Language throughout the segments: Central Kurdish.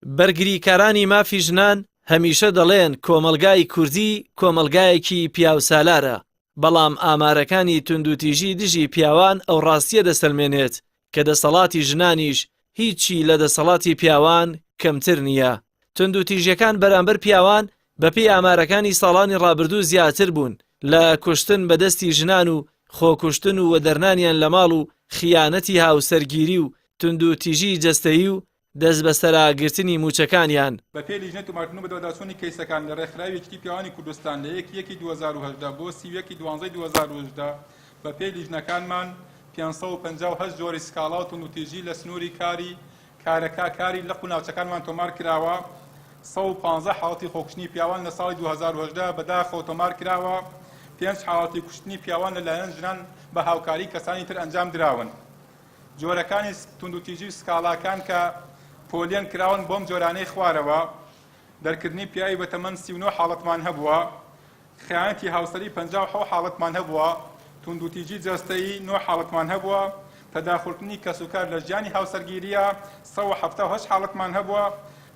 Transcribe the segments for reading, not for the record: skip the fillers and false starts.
بەرگریکارانی مافی ژنان هەمیشە دەڵێن کۆمەڵگای کوردی کۆمەڵگایەکی پیاوسالارە، بەڵام ئامارەکانی توندوتیژی دژی پیاوان ئەو ڕاستییە دەسەلمێنێت کە دەسەڵاتی ژنانیش هیچی لە دەسەڵاتی پیاوان کەمتر نییە. توندوتیژیەکان بەرامبەر پیاوان بەپێی ئامارەکانی ساڵانی ڕابردوو زیاتر بوون لە کوشتن بە دەستی ژنان و خۆکوشتن و وەدەرنانیان لە ماڵ و خیانەتی هاوسەرگیری و توندوتیژی جەستەیی و دەستبەسەراگرتنی مووچەکانیان. بەپێی لیژنەی تۆمارکردن و بەدواداچوونی کەیسەکان لە ڕێکخراوی یەکیتی پیاوانی کوردستان لە یەک یەکی 2018 بۆ 31 دوانزەی 2018 بەپێی لیژنەکانمان 558 جۆری سکاڵا و توندوتیژی لە سنووری کاری کارەکا کاری لق و ناوچەکانمان تۆمار کراوە 115 حاڵەتی خۆکوشتنی پیاوان لە ساڵی 2018 بەداخەوە تۆمار کراوە پێنج حاڵەتی کوشتنی پیاوان لەلایەن ژنان بە هاوکاری کەسانی تر ئەنجام دراون. جۆرەکانی توندوتیژی و سکاڵاکان کە پۆلێن کراون بۆم جۆرانەی خوارەوە، دەرکردنی پیاوی بە تەمەن 39 حاڵەتمان هەبووە، خیانەتی هاوسەری 57 حاڵەتمان هەبووە، توندوتیژی جەستەیی 9 حاڵەتمان هەبووە، تەداخولکردنی کەسوکار لە ژیانی هاوسەرگیرییە 178 حاڵەتمان هەبووە،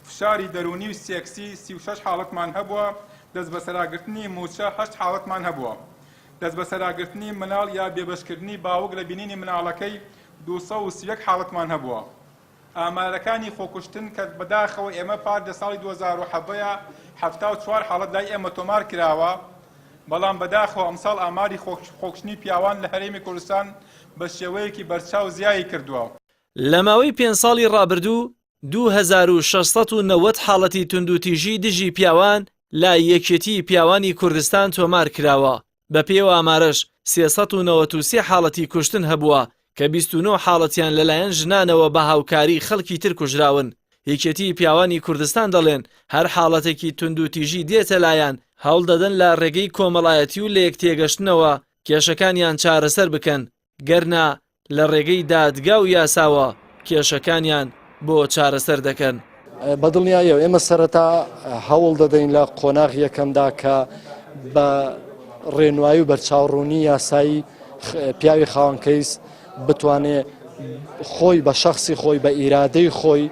فشاری دەروونی و سێکسی 36 حاڵەتمان هەبووە، دەستبەسەراگرتنی مووچە هەشت حاڵەتمان هەبووە. دەستبەسەراگرتنی مناڵ یا بێبەشکردنی باوک لە بینینی مناڵەکەی 231 حاڵەتمان هەبووە. ئامارەکانی خۆکوشتن کە بەداخەوە ئێمە پار لە ساڵی 2017 74 حاڵەت لای ئێمە تۆمار کراوە، بەڵام بەداخەوە ئەمساڵ ئاماری خۆکوشتنی پیاوان لە هەرێمی کوردستان بە شێوەیەکی بەرچاو زیایی کردووە. لە ماوەی پێنج ساڵی ڕابردوو 2690 حاڵەتی توندوتیژی دژی پیاوان لە یەکێتیی پیاوانی کوردستان تۆمار کراوە، بەپێی ئەو ئامارەش 393 حاڵەتی کوشتن هەبووە کە 29 حاڵەتیان لەلایەن ژنانەوە بە هاوکاری خەڵکی تر کوژراون. یەکێتیی پیاوانی کوردستان دەڵێن هەر حاڵەتێکی توندوتیژی دێتە لایان هەوڵدەدەن لە ڕێگەی کۆمەڵایەتی و لەیەکتێگەشتنەوە کێشەکانیان چارەسەر بکەن، گەرنا لە ڕێگەی دادگا و یاساوە کێشەکانیان بۆ چارەسەر دەکەن. بە دڵنیاییەوە ئێمە سەرەتا هەوڵ دەدەین لە قۆناغی یەکەمدا کە بە ڕێنوایی و بەرچاوڕوونی یاسایی پیاوی خاوەن کەیس بتوانێ خۆی بە شەخسی خۆی بە ئیرادەی خۆی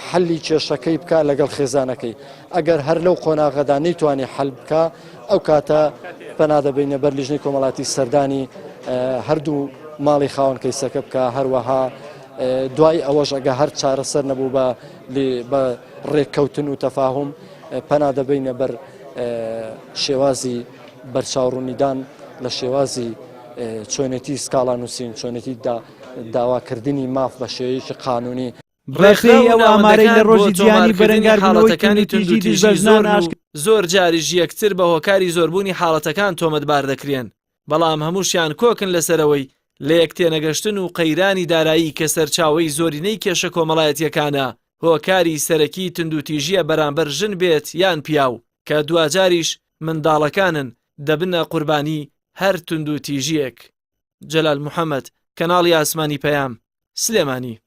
حەلی کێشەکەی بکە لەگەڵ خێزانەکەی ئەگەر هەر لەو قۆناغەدا نەیتوانی حەل بکە ئەو کاتە پەنا دەبینە بەر لیژنەی کۆمەڵاتی سەردانی هەردوو ماڵی خاوەن کەیسەکە بکە هەروەها دوای ئەوەش ئەگە هەر چارەسەر نەبوو بە بە ڕێککەوتن و تەفاهم پەنا دەبینە بەر شێوازی بەرچاوڕوونیدان لە شێوازی چۆنێتی سکاڵا نووسین چۆنێتی داواکردنی ماف بە شێوەیەکی قانونی بەپێی ڕێکخراو و ئەو ئامارەی لە ناوەندەکان بۆ ڕۆژی جیهانی تۆمارکردنی بەرەنگاربوونەوەی حاڵەتەکانی توندوتیژی دژ بە توندوتیژی ژنان زۆرن و ئاشکرا زۆر جاریش یەکتر بە هۆکاری زۆربوونی حاڵەتەکان تۆمەتبار دەکرێن، بەڵام هەمووشیان کۆکن لەسەرئەوەی لەیەکتێنەگەشتن و قەیرانی دارایی کە سەرچاوەی زۆرینەی کێشە کۆمەڵایەتییەکانە هۆکاری سەرەکی توندوتیژییە بەرامبەر ژن بێت یان پیاو کە دواجاریش منداڵەکانن دەبنە قوربانی هەر توندوتیژییەک. جەلال محەمەد، کەناڵی ئاسمانی پەیام، سلێمانی.